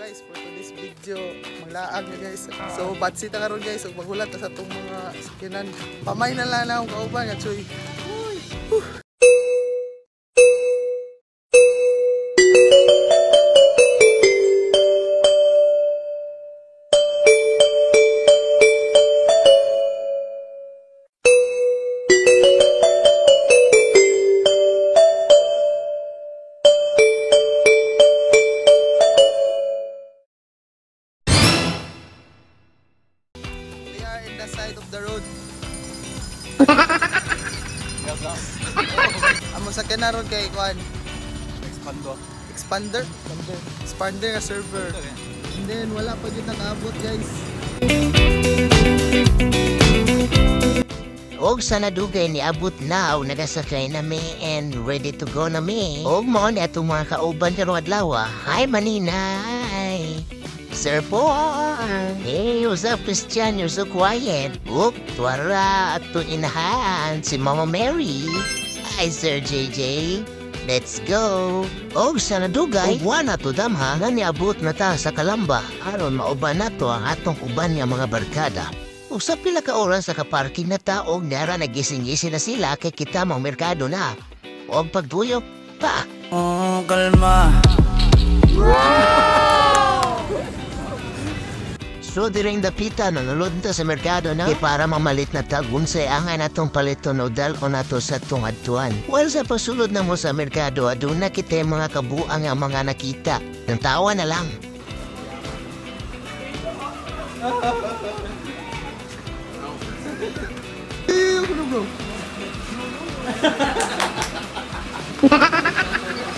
Guys, for today's video, maglaag na, guys. So batsi ta karon, guys, ug maghulat ta sa atong mga sakyanan. Pamay na lang na akong kauban nga choy. Uy. Whew. We are in the side of the road. Amo sa ron kay kuan. Expando. Expander, expander, expander nga server. And then wala pa gyud nakaabot, guys. Og sa nadugay niabot na og nagasakay na mi and ready to go na mi. Og mao ni atong mga kauban karong adlaw. Hi, Maninay! Sir Paul! Hey, what's up, Christian? You're so quiet. Oop, tuwara atong inahan si Mama Mary. Hi, Sir JJ. Let's go! Og sa nadugay, ugwa na to damha nga niabot na ta sa Kalamba aron mauban na to ang atong uban nga mga barkada. Ug sa pila ka oras sa kaparking na ta og nara nagising-gising na sila kay kita mang merkado na. Og pagduyok pa. Oh, kalma. So direng dapita nanulod ta sa merkado na kay para mamalit na tag unsay angay natong paliton o dal-on nato sa atong adtuan. Well, sa pasulod na mo sa merkado, aduna kita mga kabuang nga mga nakita. Nang tawa na lang. Eh, ako na, bro.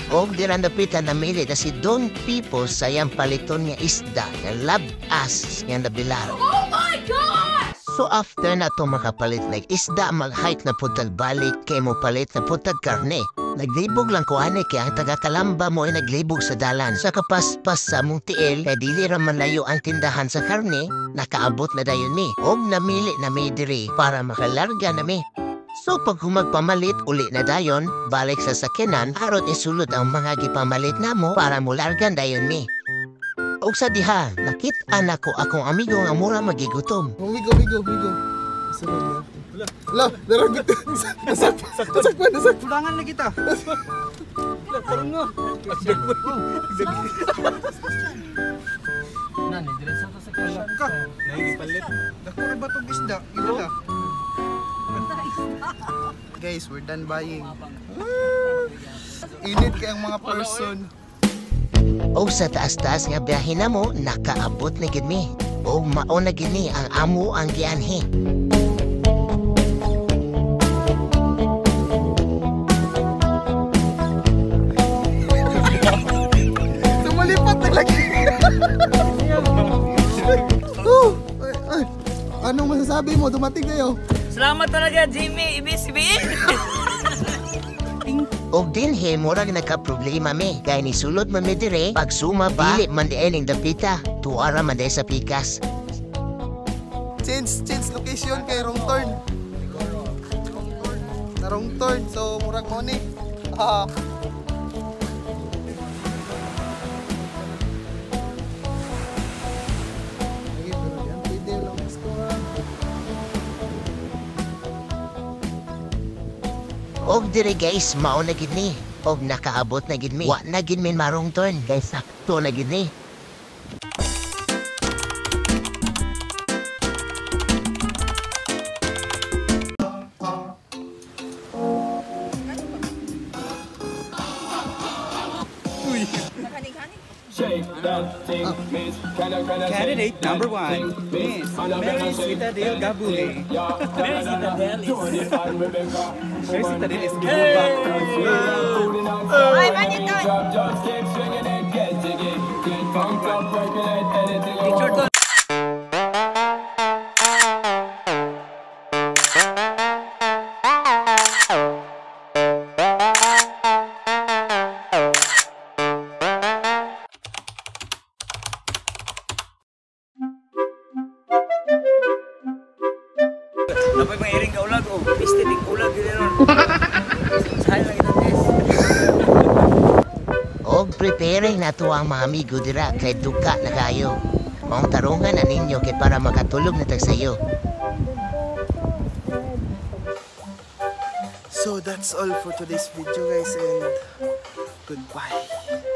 Og dirang dapita namili na si Don Pipo sa iyang paliton nga isda nga labas nga nabilar. Oh my God! So after na to makapalit ng isda, mag-hike na pud tag balik kay mo palit na pud tag karne. Naglibog lang ko ani kay ang taga Kalamba mo ay naglibog sa dalan. Sa kapaspas sa among tiil kay dili ra man layo ang tindahan sa karne, nakaabot na dayon mi. Og namili na mi diri para makalarga na mi. So pag humagpamalit uli na dayon, balik sa sakyanan aron isulod ang mga gipamalit namo para mulargan dayon mi. Og sa diha, nakit-an nako akong amigo nga mura magigutom. We go, we go, we go. Sunod na. Wala, naragot. Nasakpan, nasakpan, nasakpan. Kulangan na kita. Parang nga. Nani, diretso to sa Christian. Ka. Nagipalit. Dako ra ba tong isda? Ila. Guys, we're done buying. Ah, init kay ang mga person. Og sa taas-taas nga biyahe namo, nakaabot na gid mi. Og mao na gid ni ang amo ang gianhi. Sumalipat na lagi. Oh, ay, ay. Anong masasabi mo? Dumating kayo. Salamat talaga, Jimmy! Ibis, ibis! Og dinhi murag nagka-problema mi. Kay ni sulod man mi dire, pagsuma ba, dili man diay ning dapita, tuara man diay sa pikas. Change, change location kay wrong turn. Na wrong turn. So, murag mo ni. Ah. Lagi, pero yan, pwede lang gusto, ah. Og dire, guys, mao na gid ni. Og nakaabot na gid mi. Wa na gid mi ma-wrong turn. Kay sakto na gid ni. Candidate number 1, Miss Mary Citadel Gabuli. Mary Citadel is Mary Citadel is Gabubak. Ay, Manito! Picture to. Napay mga iring kaulag oh. Piste ting ulag yun ron. Sayang lang itong test. Og Preparing na to ang mga amigo dira kay duka na kayo. Maong tarungan na ninyo kay para makatulog na tag sayo. So that's all for today's video, guys, and goodbye.